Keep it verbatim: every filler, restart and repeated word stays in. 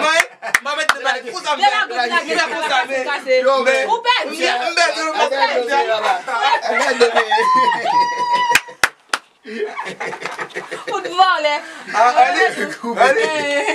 Mwen, mwen met de bal konsa m fè. Mwen fè konsa, men. Ou pèdi. M pèdi, m pèdi. Ou t vòlè. Ah, ale, ale.